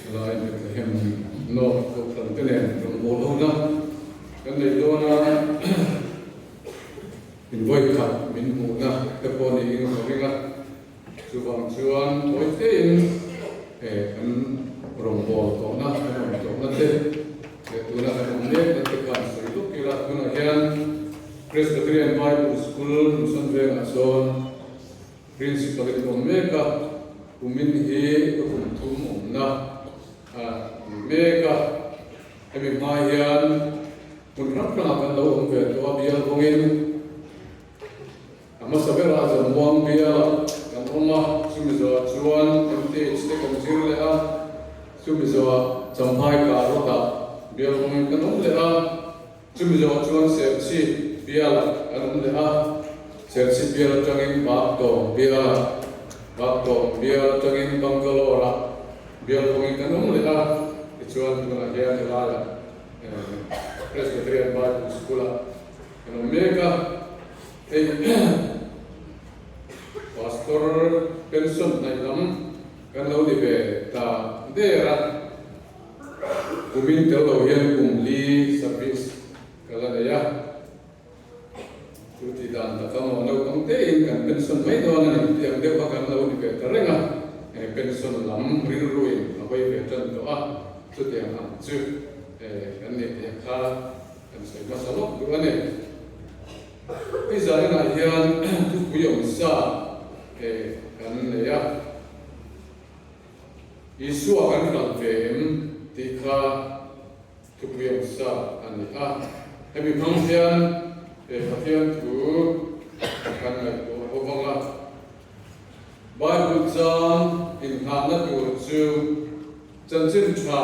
Helai Bethlehem North Kohhran te nen rawngbâwl hona kan nei dawn a, invawi khat min hmuhna te pawh niin ka ring a, chuvang chuan tawi tein kan rawngbâwl tawhna, kan awm tawhna te leh tuna kan awm mekna te khan sawi lawk ila, tunah hian Presbyterian Bible School Mission Vengah sawn Principal in awm mek a, kumin hi ka kum thum awmna a ni mek a, hemi hma hian hmun hrang hrangah kan lo awm ve tawh a, bial kawngin a hmasa berah Zamuang bialah kan awm a, chumi zawhah chuan MTH te kan zir leh a, chumi zawhah Champhai Karwatah bial kawngin kan awm leh a. Chumi zawh chuan Serchhip bialah kan awm leh a, Serchhip bial atangin Baktawng bialah, Baktawng bial atangin Bangalore-ah bial kawngin kan awm leh a, tichuan tunah hian helaiah Presbyterian Bible School-ah kan awm mek a, hei Pastor pension hnaih lam kan lo ni ve ta der a. Kumin tel lo hian kum li service ka la nei a, chu tih dan taka maw naupang tein kan pension mai dawn a ni tih ang deuh kha kan lo ni ve ta reng a, pension lam rilruin a hawi ve tan tawh a, chutiang ang chu kan nih tih kha kan sawi hmasa lawk duh a ni. Hei zaninah hian thupui awmsa kan nei a. Isua kan hralh ve em tih kha thupui awm sa a ni a. Hemi hmang hian he Pathian thu kan ngaihtuah ho vang a. Bible chang inngahna tur chu chanchin tha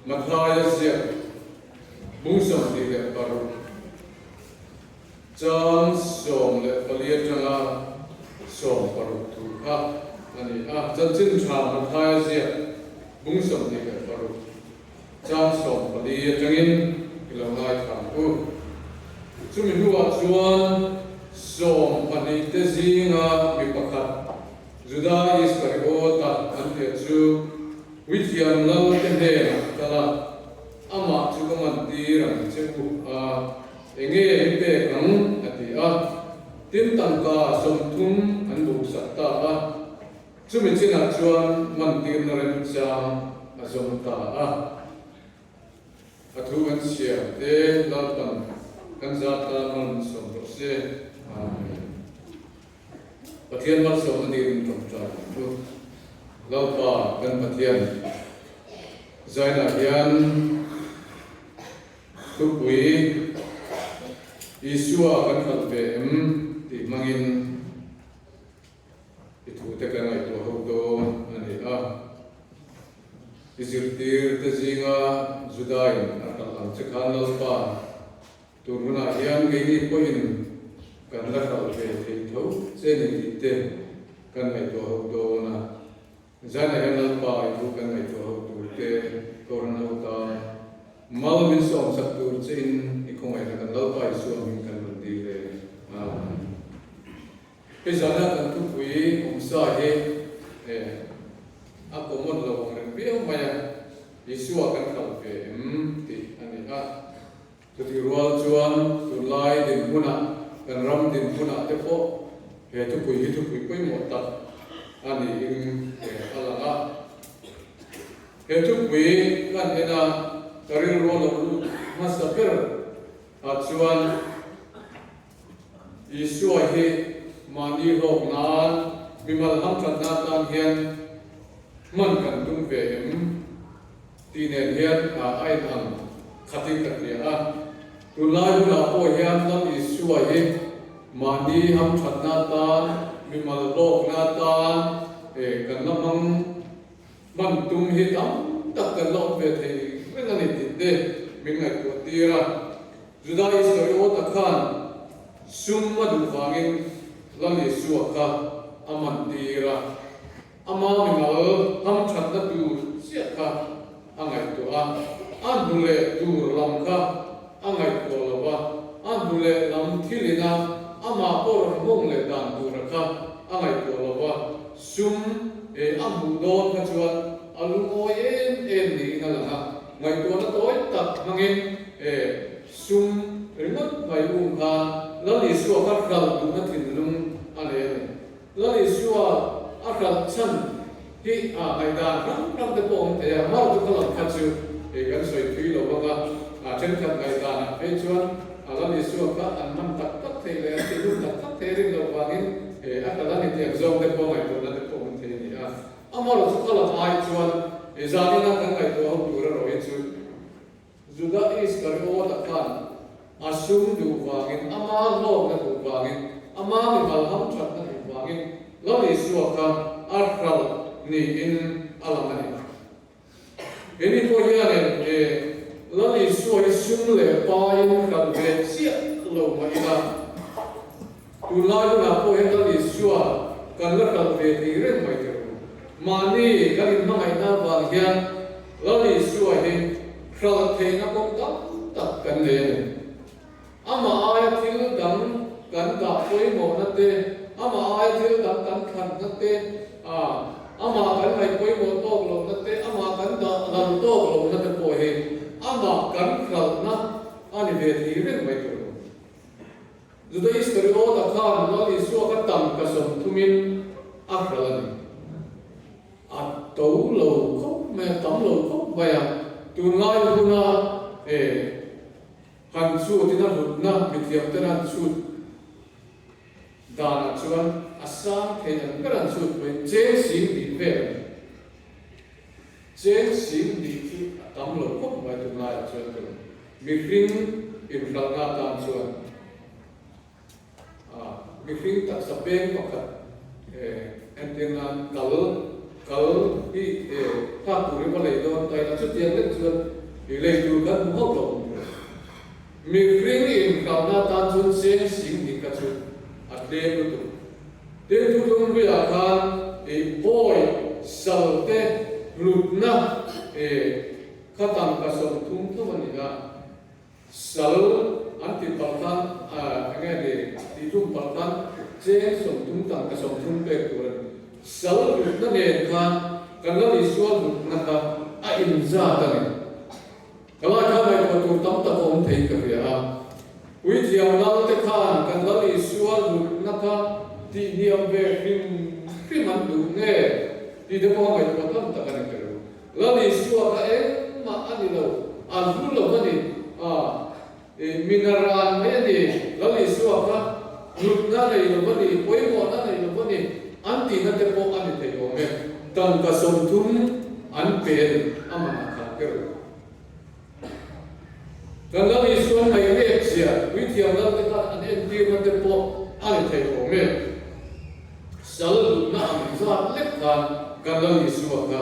Mathaia ziak bung 26. Chang 14 atanga 16 thu kha a ni a. Chanchin tha Mathaia ziak bung 26 chang 14 atangin i lo ngaithla ang u. Chumi hnuah chuan 12 te zinga mi pakhat Juda Iskariota an tih chu Puithiam Lalte hnenah a kal a, amah chu ka mantir ang che u a. Enge hi pek ang? a ti a. Tin tangka 30 an buksak ta a. Chumi chinah chuan mantirna remchang a zawm ta a. A thu kan chhiar te Lalpan kan zat tan mal min sawm rawh se. Amen. Pathian malsawmna dirin tawngtai ang chu. Lalpa kan Pathian zainah hian Thupui, Isua kan hralh ve em tih hmangin i thute kan ngaihtuah ho dawn a ni a. I zirtir te zinga Judain a hralh ang che khan Lalpa, tun hunah hian keini pawhin kan la hralh ve thei tho che ni tih te kan ngaihtuah ho dawn a. Zanah hian Lalpa i thu kan ngaihtuah ho tur te, Kohhran ho tan mal min sawmsak tur che in i khawngaihna kan Lalpa Isua hming kan rawn dil e. Amen. Hei zanah kan thupui awmsa hi a common lo ang reng viau mai a, Isua kan kal ve em tih a ni a. Chutih rual chuan tunlai dinhmunah, kan ram dinhmunah te pawh he thupui hi thupui pawimawh tak a niin a lang a. He thupui kan en a, ka rilru a lo lut hmasa ber ah chuan Isua hi mahni hlawk nan, mimal hamthatna atan hian hman kan tum ve em? Tih nen hian a inang khatin ka hria a. Tunlai hunah pawh hian Lal Isua hi mahni hamthatna atan, mimal hlawkna atan kan la hmang hman tum hi tam tak kan la awm ve thei reng a ni tih te min ngaihtuah tir a. Juda Iskariota khan sum a duh vangin Lal Isua kha a man tir a. Ama mimal hamthatna tur chiah kha a ngaihtuah a, a hnu leh tur lam kha a ngaihtuah lo va, a hnu leh lam thil ina amah pawh rawn nghawng leh dan tura kha a ngaihtuah lo va, sum a hmuh dawn kha chuan a lung. Ngaihtuahna tawi tak hmangin sum ringawt mai um khan Lal Isua kha hralh duhna thinlung a nei a ni. Lal Isua a hralh chhan hi a ngaihdan hrang hrang te pawh awm thei a, mar chu ka lam kha chu kan sawi thui lo vang a, a thenkhat ngaihdanah phei chuan a Lal Isua kha an man tak tak thei leh an tihlum tak tak thei rin loh vangin a hralh a ni tih ang zawng te pawh ngaihtuahna te pawh awm thei a ni a. Amaherawh chu ka lam ai chuan zanina kan ngaihtuah ho tur erawh hi chu Juda Iskariota khan a sum duh vangin, ama hlawkna duh vangin, ama mimal hamthatna duh vangin Lal Isua kha a hralh niin a lang a ni. Keini pawh hianin Lal Isua hi sum leh pain hralh ve chiah lo mah ila, tunlai hunah pawh hian Lal Isua kan la hralh ve thei reng mai teh u. Mahni kan inhmangaihna avang hian Lal Isua hi hralh theihna kawng tam tak kan nei a ni. Amah aia thil dang kan dah pawimawhna te, amah aia thil dang kan thlanna te, amah kan ngaih pawimawh tawk lohna te, amah kan dah lal tawk lohna te pawh hi amah kan hralhna a ni ve thei reng mai tur a ni. Juda Iskariota khan Lal Isua kha tangka 30 in a hralh a ni. A to lo khawp mai a, tam lo khawp mai a, tunlai huna Han chhut in a hlutna mithiam ten an chhut danah chuan a sang thei ang ber an chhut pawhin cheng sing hnih vel a ni. Cheng sing hnih chu a tam lo khawp mai tunlaiah chuan ka ni. Mihring inhralhna atan chuan Mihring taksa peng pakhat entir nan kal kal hi thlak turin va lei dawn ta ila chutiang lek chuan i lei tur kan hmu hauh lo ang tur. Mihring inkalna atan chuan cheng sing nih kha chu a tlem lutuk. Tin thuthlung hluiah khan i bawi sal te hlutna kha tangka 30 tho a ni a. Sal an tih palh khan eng nge ni tih hlum palh khan cheng 30 tangka 30 pek tur a ni. Sal hlutna nen khan kan Lal Isua hlutna kha a inzat a ni. Ka lai khan ngaihtuah tur tam tak a awm thei ka hria a. Puithiam Lal te khan kan Lal Isua hlutna kha tihhniam ve hrim hrim an duh nge tih te pawh a ngaihtuah tam tak a ni tel. Lal Isua kha engmah a ni lo, a hlu lo a ni, a minaran mai a ni. Lal Isua kha hlutna nei lo a ni, pawimawhna nei lo a ni, an tihna te pawh a ni thei awm e. Tangka 30 an pe a ni, a manah khan ker lo. Kan Lal Isuan ngaihnek zia Puithiam Lal te khan an entirna te pawh a ni thei awm e. Sal hlutna ang zat lek khan kan Lal Isua kha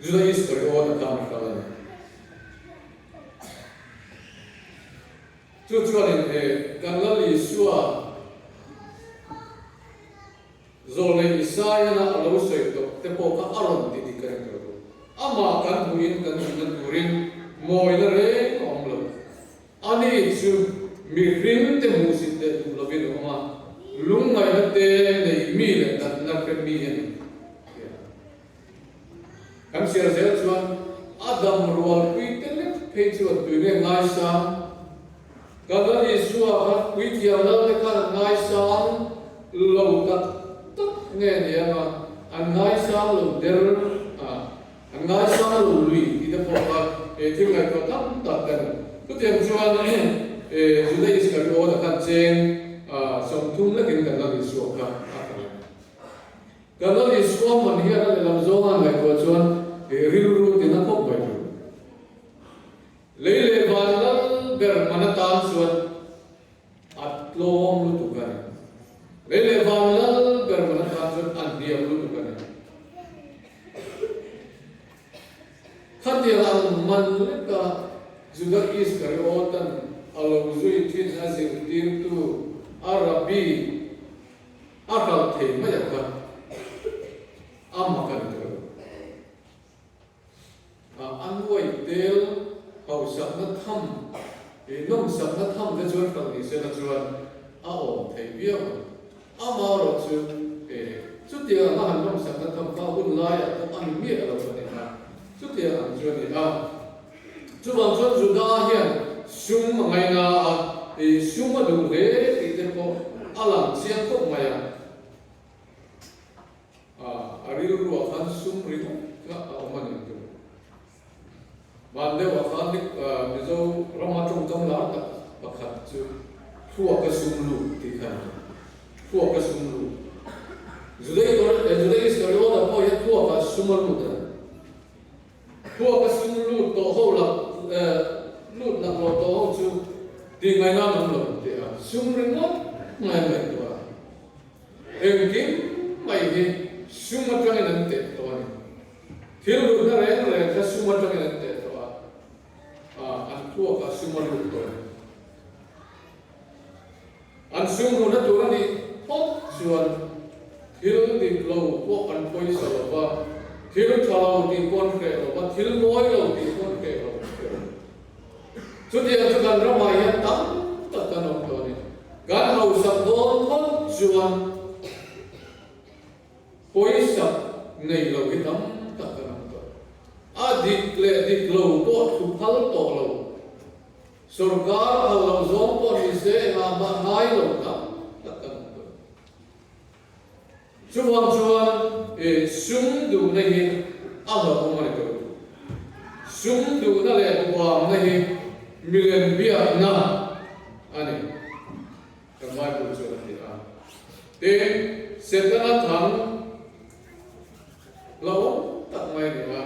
Juda Iskariota khan a hral a ni. Chu chuanin kan Lal Isua Zawlei Isaiah-na a lo sawi tawh te pawh kha a rawn ti dik a ni tawh lo. Amah kan hmuhin kan hmuhna turin mawina reng a awm lo. Ani chu mihring te hmuhsit leh duh lovin a awm a, lungngaihna te nei mi leh natna hre mi a ni. Kan chhiar zel chuan a dam rualpui te lek phei chuan tui nge ngaisang? Kan Lal Isua kha puithiam lal te khan an ngaisang lo tak tak nge ni ang a, an ngaisang lo der a, an ngaisang lo lui tih te pawh kha thil ngaihtuah tam tak ka ni. Chutiang chuan Juda Iskariota khan cheng 30 lekin kan Lal Isua kha a hrilh a. Kan Lal Isua man hian a lehlam zawnga ngaihtuah chuan rilru tina khawp mai tur. Lei leh van lal ber man atan chuan a tlawm lutuk a ni. Lei leh van lal ber man atan chuan a hniam lutuk a ni. Khatiang ang man leka Juda Iskariotan a lo zui thin a zirtirtu a Rabbi a hralh thei mai ang kha a mak a ni tawh lo. A nuai tel hausakna tham, nawmsakna tham te chuan hralh ni sela chuan a awm thei viau ang. Amaherawh chu chutiang anga han nawmsakna tham kha hun laiah pawh a ni miah lo a ni a. Chutiang. Chutiang ang chu a ni a. Chuvang chuan Juda hian sum a ngaina a, ih sum a duh hle tih te pawh a lang chiang khawp mai a. A rilruah khan sum ringawt kha a awm a ni tur. Van deuhah khan Mizo rama tawngkam lar tak pakhat chu Thluaka sum lut tih kha a ni. Thluaka sum lut. Juda Iskariota pawh hian thluakah sum a lut a ni. Thluaka sum lut tawh ho lak lut laklawh tawh ho chu tih ngaihna an awm lo tih a sum ringawt mai an ngaihtuah a. Engkim mai hi sum atangin an teh tawh a ni. Thil lutna reng reng kha sum atangin an teh tawh a, an thluakah sum a lut tawh a ni. An sum hmuhna tur a nih phawt chuan thil dik lo pawh an pawisa lo va, thil tha lo tih pawh an hreh lo va, thil mawi lo tih pawh an hreh lo. Chutiang chu kan ramah hian tam tak kan awm tawh a ni. Kan hausak dawn phawt chuan pawisa nei lo hi tam tak kan awm tawh. A dik leh dik lo pawh thu phal tawh lo. Sorkar a lo zawng pawh ni se engah mah ngai lo tak tak kan awm tawh. Chuvang chuan i sum duhna hi a hlauhawm a ni tawh. Sum duhna leh duhamna hi milem biakna a ni. Kan Bible chuan a ti a. Tin, Setana thang Hlauhawm tak mai a ni a,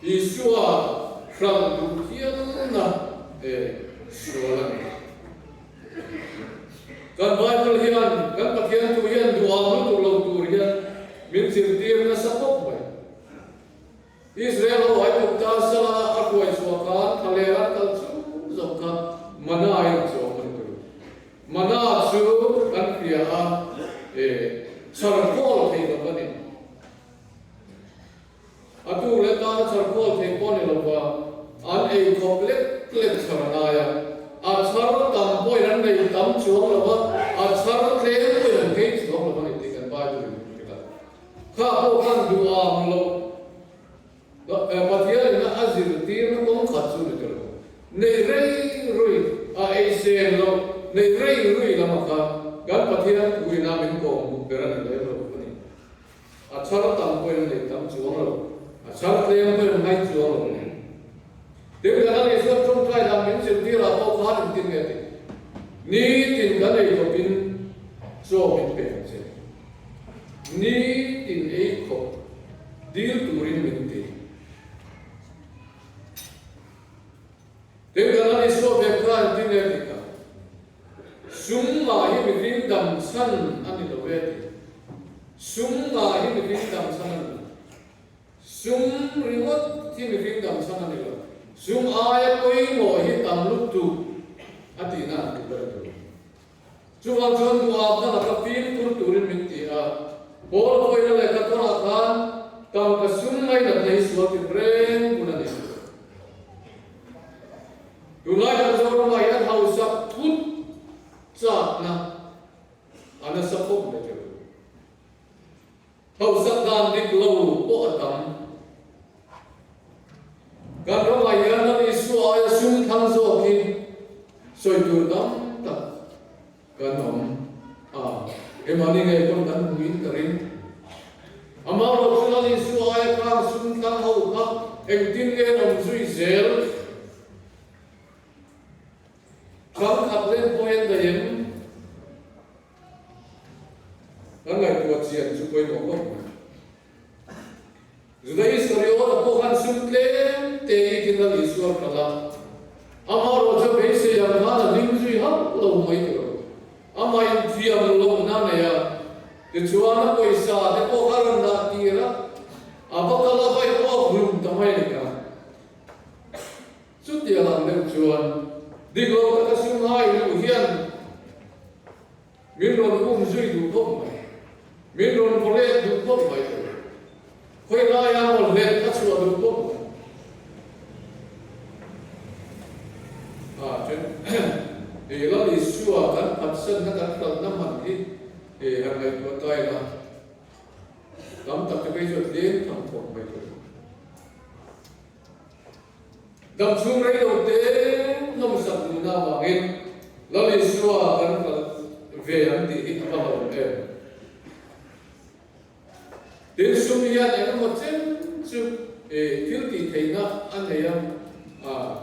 Isua hralh duh hialna e sual a ni. Kan Bible hian, kan Pathian thu hian duham lutuk lo tur hian min zirtir nasa khawp mai. Israel ho Aigupta sala a hruai chhuah khan thlaler an kal chung zawng kha mana in a chawm a ni tur. Mana chu kan hria a, e charkawl thei lo a ni. A tuk leh tana charkawl thei pawh ni lova an ei khawp lek lek chhar a ngai a, a chhar tam pawhin an nei tam chuang lo va, a chhar tlem pawhin an nghei chuang lo a ni tih kan Bible in min hrilh a. Kha pawh khan duh ang lo Pathian in a zirtirna kawng khat chu ni tel lo. Neih rei rui a ei sen lo, neih rei rui lamah khan kan Pathian thu ina min kawm duh ber a ni lem lo a ni. A chhar tam pawhin a nei tam chuang lo, a chhar tlem pawhin a ngai chuang lo a ni. Tin, kan a nih chuan tawngtai dan min zirtirah pawh khan engtin nge tih? Nitin kan ei khawpin chaw min pe ang che. Nitin ei khawp dil turin min ti. Tin, kan a nih suah ve kha engtin nge tih kha? Sum ngah hi mihring dam chhan a ni lo ve tih. Sum ngah hi mihring dam chhan a ni lo. Sum ringawt hi mihring dam chhan a ni lo. Sum aia pawimawh hi tam lutuk a tihna an ti ber tur. Chuvang chuan duham na laka fimkhur turin min ti a. Paul pawhin a lehkha thawnah khan tangka sum ngainatna hi sual tinreng hun a ni. Tunlai kan Zoramah hian hausak thut chakna a nasa khawp mai teuh. Hausak dan dik lo pawh a tam. Kan ramah hian Lal Isua aia sum thlang zawk hi sawi tur tam tak kan awm a, keimahni ngei pawn kan hmuin ka ring. Amaherawhchu chu Lal Isua aia khang sum thlang ho kha engtin nge an awm zui zel? Thlang khat lem pawh hian daih em? Kan ngaihtuah chian chu pawimawh khawp mai. Juda Iskariota pawh khan sum tlem te i tin Lal Isua kal a, amaherawh chu beisei ang khan a hlim zui hauh lo mai ti lo. Amah inthiam lohna nei a, tichuan a pawisa te pawh kha rawn dah tir a, a va kal a va in awk hlum ta mai a ni kha. Chutiang ang deuh chuan dik lo taka sum hai luh hian min rawn um zui duh khawp mai, min rawn vaw let duh khawp mai tur. Khawi laia maw let a chhuah duh khawp mai. Ah, then hei Lal Isua kan phatsanna kan hralhna man hi hei han ngaihtuah ta ila, tam tak te phei chu a tlem tham khawp mai tur. Damchhung rei lo te nawmsak duhna avangin Lal Isua kan kal ve ang tih hi a va hlauhawm em? Tin, sum hian eng emaw chen chu thil tih theihna a nei a,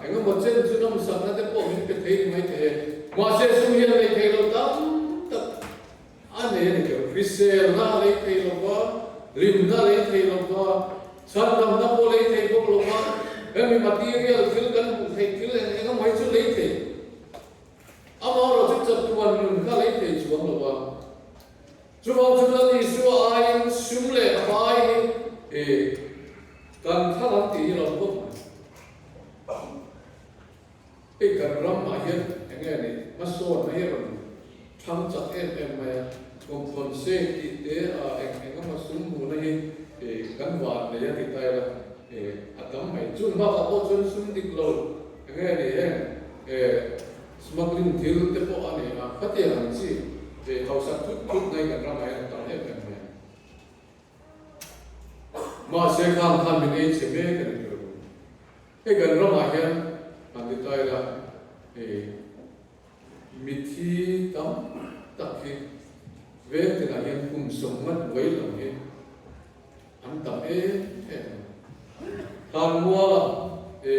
eng emaw chen chu nawmsakna te pawh min pe thei ni mai thei e. Mahse, sum hian lei thei lo tam tak a nei a ni kher. Hriselna a lei thei lo va, hlimna a lei thei lo va, chhandamna pawh a lei thei bawk lo va, hemi material thil kan hmuh theih thil eng eng emaw hi chu lei thei. Amaherawhchu chatuan nun kha lei thei chuang lo va. Chuvang chu Lal Isua aiin sum leh pai hi kan thlang ang tih hi lo khawp mai. Hei kan ramah hian eng nge ni hmasawnna hi a rawn thlang chak em em mai a, compensate tih te a eng eng emaw sum hmuhna hi kan van nei a ti ta ila a tam mai. Chung bakah pawh chuan sum dik lo eng nge ni heng Smuggling thil te pawh a ni a, khatiang ang chi ve hausak thut thut na hi kan ramah hian a tam em em mai. Mahse khang khan min ei chhe mek a ni tur. Hei kan ramah hian han ti ta ila, hei mithi tam tak hi veng tinah hian kum sawmngat buai lam hi An tam em em a. Thlanmuala e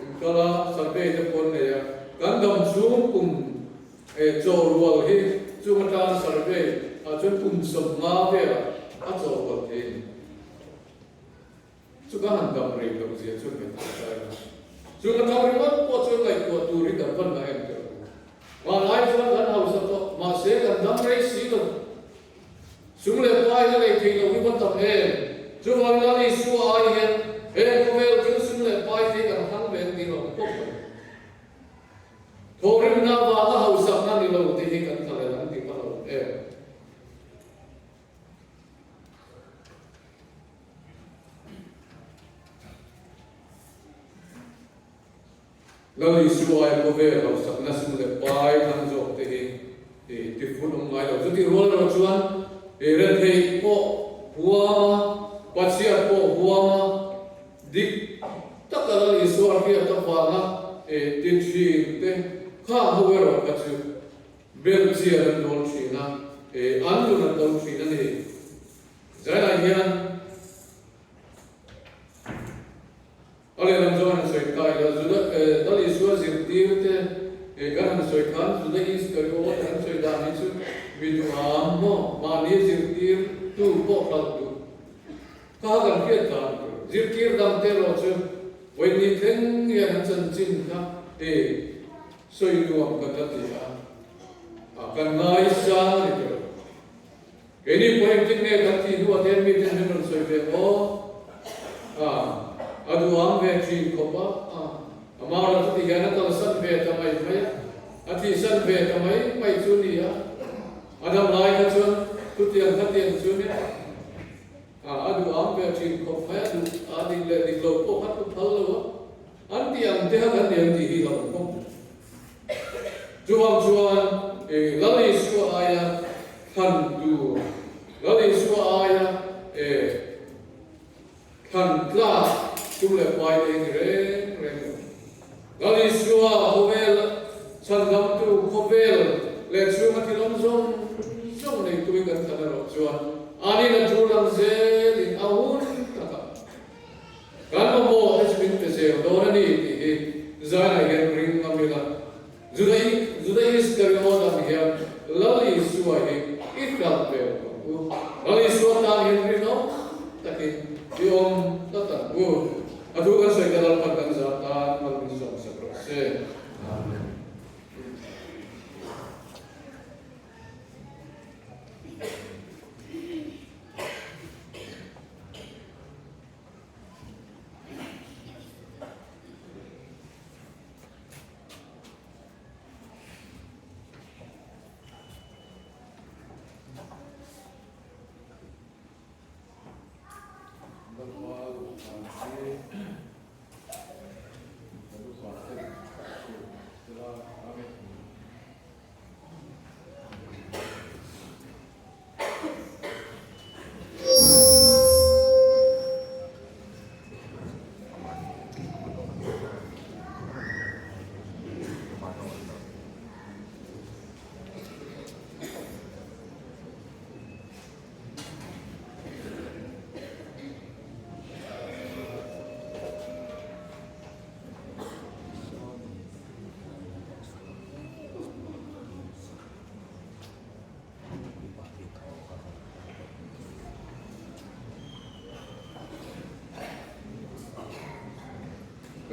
inkal a, survey te pawh an nei a. Kan dam chhung kum e chaw rual hi chung atang survey ah chuan kum 50 velah a chaw rual thei a ni. Chu ka han dam rei loh zia chuan ngaihtuah ta ila. Chung atang ringawt pawh chuan ngaihtuah tur hi kan van la em teh u. Vanlai chuan kan hausa tawh, mahse kan dam rei si lo. Sum leh pai la lei thei lo hi va tam em? Chuvangin Lal Isua ai hian heng khawvel thil sum leh pai te hi kan hmang ve ang tih lo khawp mai. Thawhrimna vanga hausakna ni lo te hi kan tla leh ang tih va lo em? Lal Isua ai khawvel hausakna sum leh pai thlang zawk te hi tifun awm ngai lo. Chutih rual erawh chuan retheih pawh huam a, Pathian pawh huam a, dik taka Lal Isua hriat avanga ti thin te khang ho erawh kha chu belhchian an dawn thin a, an nun an do thin a ni. Zaiah hian. A lehlam chuan han sawi ta ila, Juda Lal Isua zirtirte kan han sawi khan Juda Iskariot an sawi dan hi chu mi duham maw mahni zirtirtu pawh hralh duh kha kan hriat dan tur. Zirtir dangte erawh chu vawiin thleng hian an chanchin kha sawi nuam kan la ti a, kan ngaisang a ni tur. Keini pawh engtin nge kan tih hnuah te hian miten min rawn sawi ve maw? A, a duham ve thin khawp a, a, a mara chu ti hian a kalsan ve ta mai mai a, a thihsan ve ta mai mai chu ni a, a dam lai kha chuan chutiang khatiang chu nia, a, a duham ve thin khawp mai a, duh a dik leh dik lo pawh kha thu phal lo a, an tih ang te kha kan ni ang tih hi hlauh khawp mai. Chuvang chuan Lal Isua aia thlan tur, Lal Isua aia thlan tlak tum leh pai te hi ni reng reng lo. Lal Isua khawvel chhandamtu khawvel leh chhunga thil awm zawng zawng neituin kan thlan erawh chuan anin a tul ang zelin a hun takah Kan mamawh te chu min pe zel dawn a ni tih hi Zainah hian ring ngam ila. Juda Juda Iskariot ang hian Lal Isua hi i hralh ve lo ang u. Lal Isua tan hian rinawm takin i awm tlat ang u. A thu kan sawi ta Lalpan kan zah tan mal min sawmsak rawh se. Amen.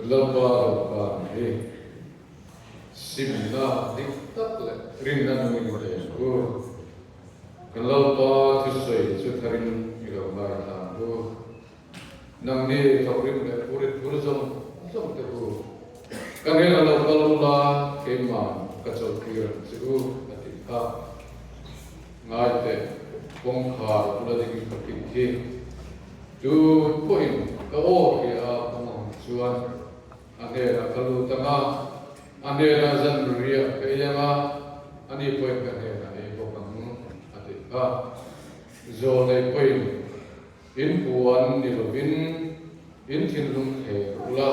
Lalpa dawhkan hi simna dik tak leh rinna nungin i len u. Kan Lalpa thusawi chu tharin i lo ngaithla ang u. Nangni thawkrim leh phurit phur zawng zawng te u, ka hnenah lo kal ula keimah ka chawlhtir ang che u, a ti kha. Ngai teh, kawngkhar bula ding ka kik hi tu pawhin ka aw hria a kawng ang chuan a hnenah ka lut ang a, a hnenah zan riah ka ei ang a, ani pawhin ka hnenah ei bawk ang, a ti kha. Zawlnei pawhin in puan ni lovin in thinlung thler ula.